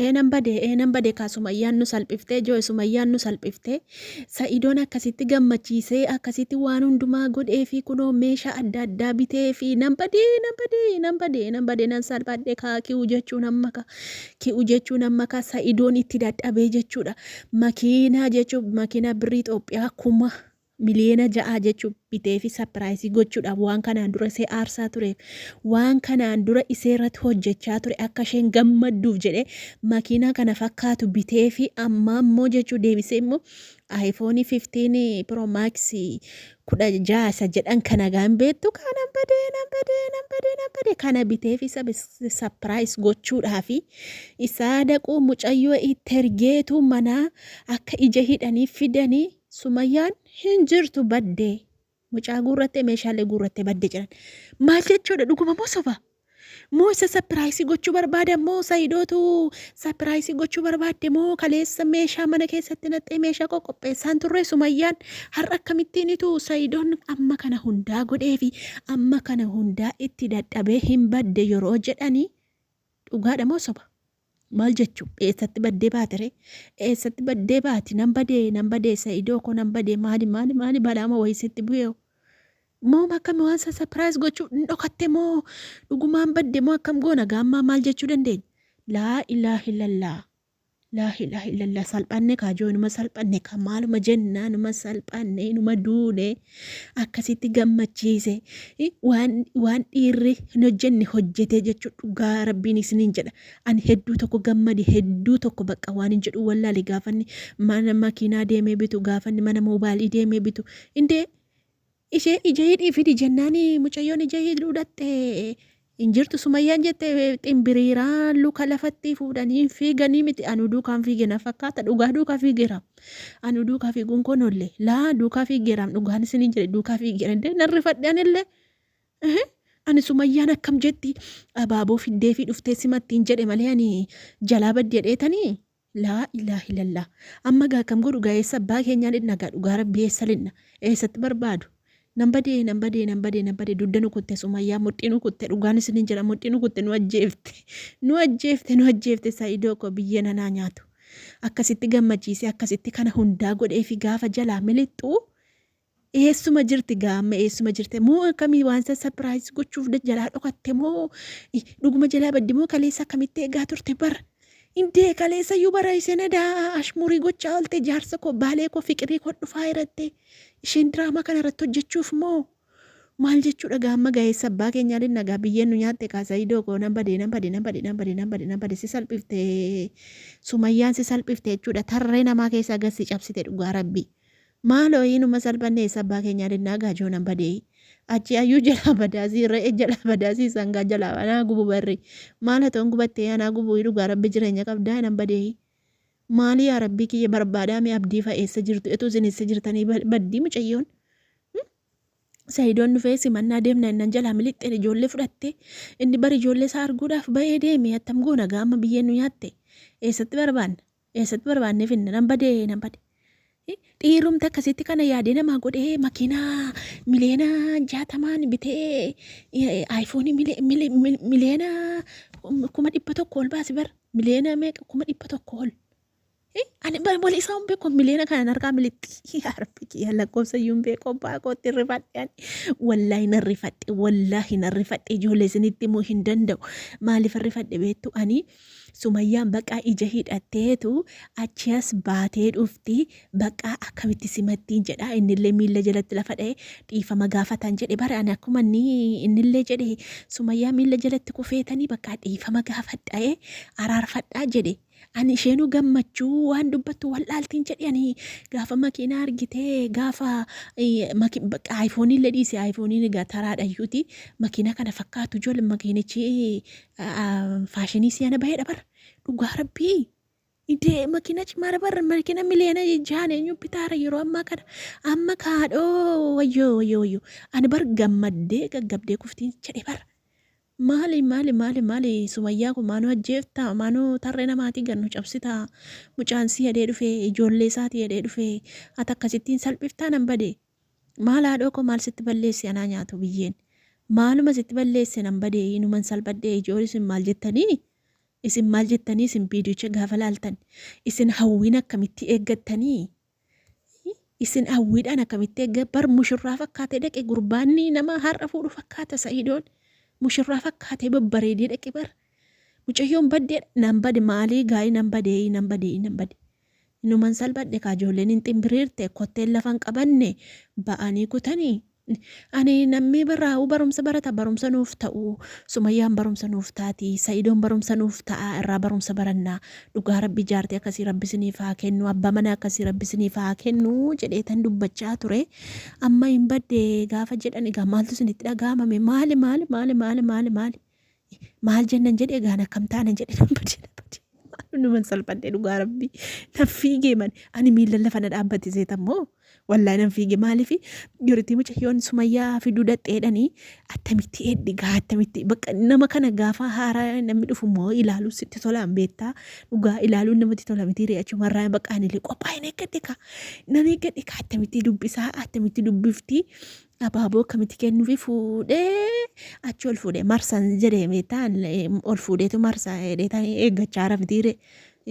Ee nan bade, ee nan bade kaa Sumayyaan nu salphiftee joe Sumayyaan nu salphiftee Sa'idoon akkasitti gammachiisee akkasitti waan hundumaa godhee fi kunoo meeshaa adda addaa bitee fi nan badee nan badee nan badee nan badee nan salphadhe kaa ki'u jechuun amma kaa ki'u jechuun amma kaa Sa'idoon itti dadhabee jechuudha makiinaa jechuun makiinaa birrii Itoophiyaa kuma miliyoona ja'aa jechuun biteefi sapiraayisii gochuudhaaf waan kanaan dura isee aarsaa tureef waan kanaan dura isee irratti hojjechaa ture akka isheen gammadduuf jedhee makiinaa kana fakkaatu biteefi ammaa immoo jechuu deebisee immoo iPhone 15 Pro Max 16 isa jedhan kana gaan beektu kanan badee nan badee nan badee nan badee kana biteefi sapiraayis gochuudhaafi isaa dhaquu mucayyoo itti ergeetu manaa akka ija hidhanii fidanii Sumayyaan hin jirtu badde. Mucaa guurrattee meeshaalee guurrattee badde jedhan. Maal jechuudha dhuguma moo soba? Moo isa sapiraayisii gochuu barbaada moo Sayidootu sapiraayisii gochuu barbaadde moo kaleessa meeshaa mana keessatti naqxee meeshaa qoqqopheessaan turre Sumayyaan har'a akkamittiin itu Sayidoon amma kana hundaa godheefi amma kana hundaa itti dadhabee hin badde yeroo jedhanii dhugaadha moo soba? Maal jechu eessatti baddee baate ree eessatti baddee baati nan badee nan badee sa'idoo koo nan badee maali maali maali balaama wayii sitti bu'ee moo akkami waan sa surprise gochuu hin dhokatte moo dhugumaan badde moo akkam goona gaammaa maal jechuu dandeenya laa ilaaha illallaa laa ilaaha illallaa salphanne kaa joo inuma salphanne kaa maaluma jennaa inuma salphanne inuma duune akkasitti gammachiise waan waan dhiirri hin hojjenne hojjete jechuun dhugaa rabbiin isiniin jedha ani hedduu tokko gammade hedduu tokko bakka waan hin jedhu wallaale gaafanni mana makiinaa deemee bitu gaafanni mana moobaayilii deemee bitu indee Ishee ija hidhii fidi jennaani mucayyoon ija hidhuu dhatte hin jirtu sumayyaan jette ximbiriiraa luka lafatti fuudhanii hin fiiganii miti anu duukaan fiige na fakkaata dhugaa duukaa fiigeera anu duukaa fiiguun koon oolle laa duukaa fiigeeraam dhugaan isiniin jedhe duukaa fiigeera indee nan rifadhe anillee ani sumayyaan akkam jetti abaaboo fiddee fi dhuftee simattiin jedhe malee ani jalaa baddi jedheetanii Laa ilaaha illallah. Amma gaa akkam godhu gaa eessa abbaa keenyaa lixna gaa dhugaa rabbii eessa lixna eessatti barbaadu nan badee nan badee nan badee nan badee dugda nu kutte sumayyaa mudhii nu kutte dhugaan isinin jedha mudhii nu kutte nu ajjeefte nu ajjeefte nu ajjeefte sa'idoo koo biyyeen anaa nyaatu akkasitti gammachiisee akkasitti kana hundaa godhee fi gaafa jalaa milixxu Eessuma jirti gaa amma eessuma jirti moo akkamii waan isa sapiraayiz gochuuf jalaa dhokatte moo dhuguma jalaa baddi moo kaleessa akkamitti eegaa turte bar indee kaleessa iyyuu bara isheen adaa ashmurii gochaa oolte jaarsa koo baalee koo fiqirii koo dhufaa jiratte isheen diraamaa kana irratti hojjechuuf moo maal jechuudha gaa amma gaa'eessa abbaa keenyaa linna gaa biyyeen nu nyaatte kaa sayidoo koo nan badee nan badee nan badee nan badee nan badee nan badee si salphifte sumayyaan si salphifte jechuudha tarree namaa keessaa gad si cabsite dhugaa rabbii. Maaloo inuma salphanne eessa abbaa keenyaa linnaa gaajoo nan badee achi ayyuu jalaa badaasii re'ee jalaa badaasii sangaa jalaa anaa gubu barri maal hatoon gubattee anaa gubu dhugaa rabbi jireenya qabdaa nan badee maali yaa rabbii kiyya barbaadaa mee abdii fa eessa jirtu etuu isin eessa jirtanii baddii mucayyoon Sayidoon dhufee simannaa deemna innan jalaa milixxeen ijoollee fudhatte inni bar ijoollee isaa arguudhaaf ba'ee deeme attam goona gaama biyyeen nu nyaatte eessatti barbaanna Eessatti barbaannee finna? Nan badee nan bade. Dhiirumti akkasitti kana yaadee namaa godhee makiinaa miliyoona 60n bitee aayifoonii miliyoona 100,000 ol baase bara miliyoona meeqa 100,000 ol. Ani wal isaa hin beeku miliyoona kanan harkaa milixxi yaa rabbi kiyya lakkoofsa iyyuu hin beeku abbaa kootti rifadhe ani wallaahi nan rifadhe wallaahi nan rifadhe ijoollee isinitti himuu hin danda'u maaliif rifadhe beektu ani Sumayyaan baqaa ija hidhatteetu achi as baatee dhufti baqaa akkamitti simattiin jedha innillee miilla jalatti lafa dha'e dhiifama gaafatan jedhe bara ani akkuma inni innillee jedhe Sumayyaa miilla jalatti kufeetanii baqaa dhiifama gaafadhae araarfadhaa jedhe ani isheenuu gammachuu waan dubbattu wal'aaltiin jedhe ani gaafa makiinaa argitee gaafa aayifoonii illee dhiise aayifooniin egaa taraadha iyyuuti makiinaa kana fakkaatu ijoollee makiinichi faashinii si'ana baheedha bara dhugaa rabbii idee makiina cimaadha bara makiina miliyoona jahan eenyu bitaara yeroo ammaa kana amma kaadhoo wayyoo wayyoo wayyoo ani bar gammaddee gaggabdee kuftiin jedhe bara maali maali maali maali sumayyaa kun maanuu ajjeeftaa maanuu tarree namaatii gannu cabsitaa mucaan si jedhee dhufee ijoollee isaatii jedhee dhufee ati akkasittiin salphiftaa nan badee Maal haadhoo koo maal sitti balleesse anaa nyaatu biyyeen. Maaluma sitti balleesse nan badee inuman salphadhee ijoon isin maal jettanii? Isin maal jettanii isin viidiyocha gaafa laaltan? Isin hawwiin akkamitti eeggattanii? Isin hawwiidhaan akkamitti eegga bar mushurraa fakkaatee dhaqe gurbaanni nama har'a fuudhu fakkaata Sa'idoon. Mushurraa fakkaatee babbareedee dhaqe bar. Mucayyoon baddee nan bade maalii gaa'ii nan badee nan badee nan bade. Inuman salphadhe kaa ijoolleen hin ximbiriirte kotteen lafa hin qabanne ba'anii kutanii. Ani namni birraa'uu barumsa barata barumsa nuuf ta'u Sumayyaan barumsa nuuf taati Sa'idoon barumsa nuuf ta'a irraa barumsa baranna dhugaa rabbi jaartii akkasii rabbi isiniif haa kennu abbaa manaa akkasii rabbi isiniif haa kennu jedheetan dubbachaa ture amma hin badde gaafa jedhan egaa maaltu isinitti dhaga'amame maali maali maali maali maali maali Maal jennan jedhe egaan akkam taanan jedhe nan bade nan bade. Maal numan salphadhe dhugaa rabbii. Nan fiigee man ani miilla lafa na dhaabbate seetammoo. Wallaahi nan fiige maaliif yoritii mucayyoon sumayyaa fiduu dhaqxeedhanii attamitti eeddi gaa attamitti bakka nama kana gaafa haaraa namni dhufu immoo ilaaluu sitti tolaan beektaa dhugaa ilaaluun namatti tola miti ree achumarraa bakka anillee qophaa'een eeggadhe kaa nan eeggadhe kaa attamitti dubbisaa attamitti dubbifti Abaaboo akkamitti kennuufi fuudhee achi ol fuudhee marsan jedhee beektaa ol fuudheetu marsa jedhee taa'ee eeggachaa jira mitiire.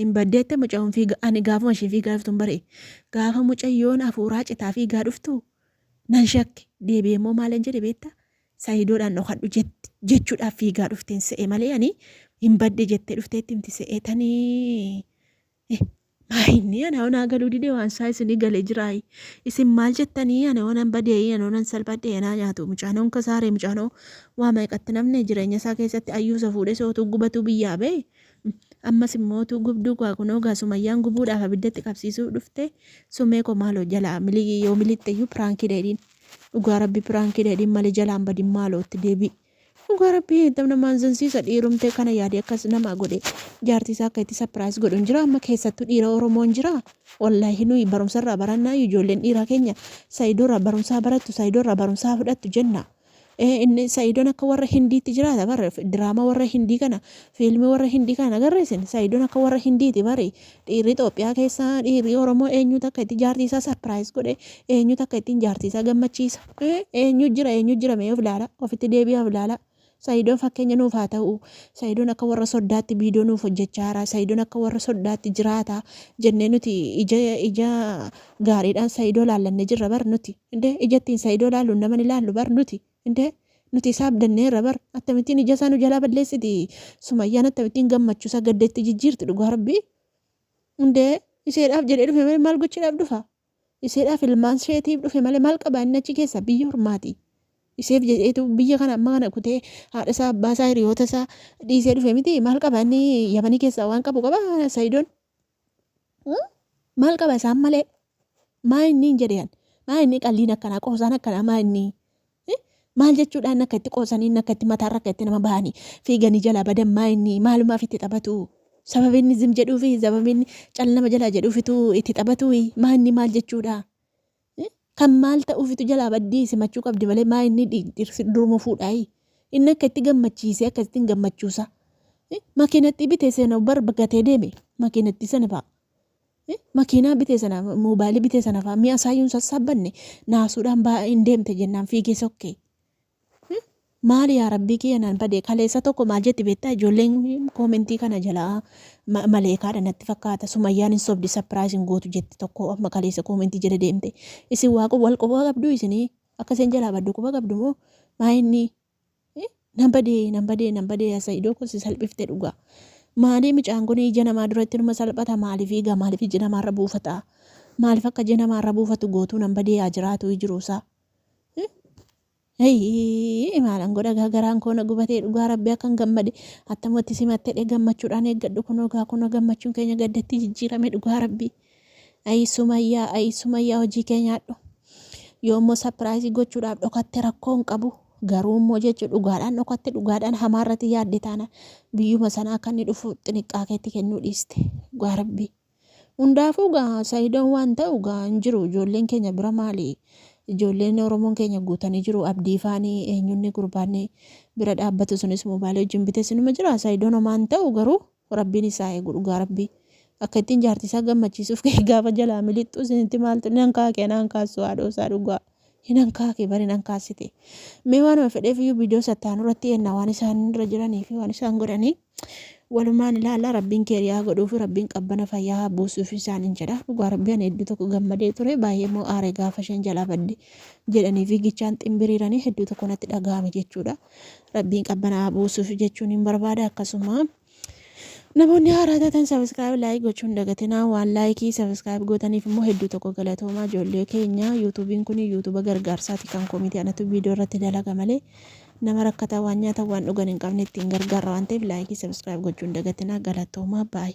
Hin baddeette mucayyoon fiiga ani gaafuma isheen fiigaa dhuftu hin bare. Gaafa mucayyoon hafuuraa citaa fiigaa dhuftu nan shakke deebi'ee immoo maalan jedhe beektaa sayidoodhaan dhokadhu jechuudhaaf fiigaa dhufteen se'e malee ani hin badde jettee dhufteetti miti se'ee tanii. Maa inni ana onaa galuu didee waan isaa isinii galee jiraayi. Isin maal jettanii ana onan badee ana onan salphadhee anaa nyaatu mucaanoon kasaaree mucaanoo waa meeqatti namni jireenya isaa keessatti ayyuu isa fuudhee sootuu gubatuu biyyaa ba'e. Ammas immoo utuu gubduu kaa kunoo gaa sumayyaan gubuudhaaf abiddatti qabsiisuuf dhufte sumee koo maaloo jalaa milii yoo militte iyyuu piraankii dheedhiin dhugaa rabbi piraankii dheedhiin malee jalaan badin maaloo itti deebi'i. Dhugaa rabbii hedduu nama anzansiisa dhiirumtee kana yaade akkas nama godhe jaartii isaa akka itti surprise godhu hin jira amma keessattuu dhiira Oromoo hin jira wallaahi nuyi barumsa irraa barannaa ijoolleen dhiiraa keenya Saidoo irraa barumsaa barattu Saidoo irraa barumsaa fudhattu jenna. Inni Saidoon akka warra Hindiitti jiraata bar diraamaa warra Hindii kana fiilmii warra Hindii kana agarre isin Saidoon akka warra Hindiiti bari dhiirri Itoophiyaa keessaa dhiirri Oromoo eenyutu akka itti jaartii isaa surprise godhe eenyutu akka ittiin jaartii isaa gammachiisa. Eenyu jira eenyu jira mee of ilaala ofitti deebi'aa of ilaala Sayidoon fakkeenya nuuf haa ta'u Sayidoon akka warra soddaatti viidiyoo nuuf hojjechaa jira Sayidoon akka warra soddaatti jiraata jennee nuti ija ija gaariidhaan Sayidoo laallannee jirra bar nuti indee ija ittiin Sayidoo laallu nama ni laallu bar nuti indee nuti isaa abdanneerra bar akkamittiin ija isaa nu jalaa balleessiti Sumayyaan akkamittiin gammachuu isaa gaddeetti jijjiirti dhugaa rabbii indee isheedhaaf jedhee dhufe malee maal gochuudhaaf dhufa Iseedhaaf ilmaan isheetiif dhufe malee maal qaba inni achi keessa biyya ormaati. Iseef jedheetu biyya kana amma kana kutee haadha isaa abbaa isaa hiriyoota isaa dhiisee dhufe miti maal qaba inni yamanii keessaa waan qabu qaba Sayidoon. Maal qaba isaan malee maa inni hin jedhean maa inni qalliin akkanaa qoosaan akkanaa maa inni Maal jechuudhaan akka itti qoosanii akka itti mataarra akka itti nama bahanii fiiganii jalaa badan maa inni maalumaaf itti taphatu sababi inni zim jedhuufi sababi inni cal nama jalaa jedhuufitu itti taphatu maa inni maal jechuudha kan maal ta'uufitu jalaa baddii simachuu qabdi malee maa inni dhirsi duruma fuudhaayi inni akka itti gammachiisee akka ittiin gammachuusa makiinatti bitee seena bar gatee deeme makiinatti sana fa'a. Makiinaa bitee sana moobaayilii bitee sana fa'aa mi'a isaayyuu hin sassaabbanne naasuudhaan ba'aa hin deemte jennaan fiigee sokkee. Maali yaa rabbii kiyya naan badee kaleessa tokko maal jetti beektaa ijoolleen koomentii kana jalaa maleekaadha natti fakkaata sumayyaan hin sobdi sapiraayis hin gootu jetti tokko amma kaleessa koomentii jala deemte isin waa wal quba qabdu isinii akka isheen jalaa baddu quba qabdu moo maa inni Nan badee nan badee nan badee yaa Sa'idoo kun si salphifte dhugaa. Maalii mucaan kun ija namaa duratti numa salphata maaliif egaa maaliif ija namaarra buufata maaliif akka ija namaarra buufatu gootuu nan badee yaa jiraatu jiruusaa. Ayii maalan godha gaa garaan koo na gubatee dhugaa rabbi akkan gammade attamatti simatte dhee gammachuudhaan eeggadhu kunoo gaa kunoo gammachuun keenya gaddatti jijjiirame dhugaa rabbi. Ayii sumayyaa ayii sumayyaa hojii kee nyaadhu. Yoo immoo sapiraayizii gochuudhaaf dhokatte rakkoo hin qabu. Garuu immoo jechuun dhugaadhaan dhokatte dhugaadhaan hamaa irratti yaadde taana biyyuma sana akka inni dhufu xiniqqaakeetti kennuu dhiiste. Dhugaa rabbii. Hundaafuu gaa Sayidoon waan ta'u gaa hin jiru ijoolleen keenya bira maali ijoolleen Oromoon keenya guutanii jiru abdii faanii eenyunni gurbaanni bira dhaabbatu sunis mobaayilii wajjin bite sinuma jira Sayidoon homaa hin ta'u garuu Rabbiin isaa eegu dhugaa rabbii. Akka ittiin jaartii isaa gammachiisuuf ka'e gaafa jalaa milixxu isinitti maaltu nan kaake naan kaassu haadhoo isaa dhugaa. Hinan kaake bari nan kaasite. Mee waanuma fedheef iyyuu viidiyoo sattaanu irratti eenna waan isaan irra jiranii fi waan isaan godhanii. Walumaan ilaalla rabbiin keerii haa godhuufi rabbiin qabbana fayyaa haa buusuufi isaaniin jedha. Dhugaa rabbii ani hedduu tokko gammadee ture baay'ee immoo aare gaafa isheen jalaa badde jedhanii fiigichaan ximbiriiranii hedduu tokko natti dhaga'ame jechuudha. Rabbiin qabbana haa buusuufi jechuun hin barbaada akkasuma. Namoonni haaraa taatan sabiskiraayib laayik gochuun dagatinaa waan laayikii sabiskiraayib gootaniif immoo hedduu tokko galatoomaa ijoollee keenya yuutuubiin kun yuutuuba gargaarsaati kan komitii anatu viidiyoo irratti dalaga malee Nama rakkataa waan nyaatan waan dhugan hin qabne ittiin gargaarra waan ta'eef laayikii subscribe gochuu hin dagatinaa galatoomaa baay.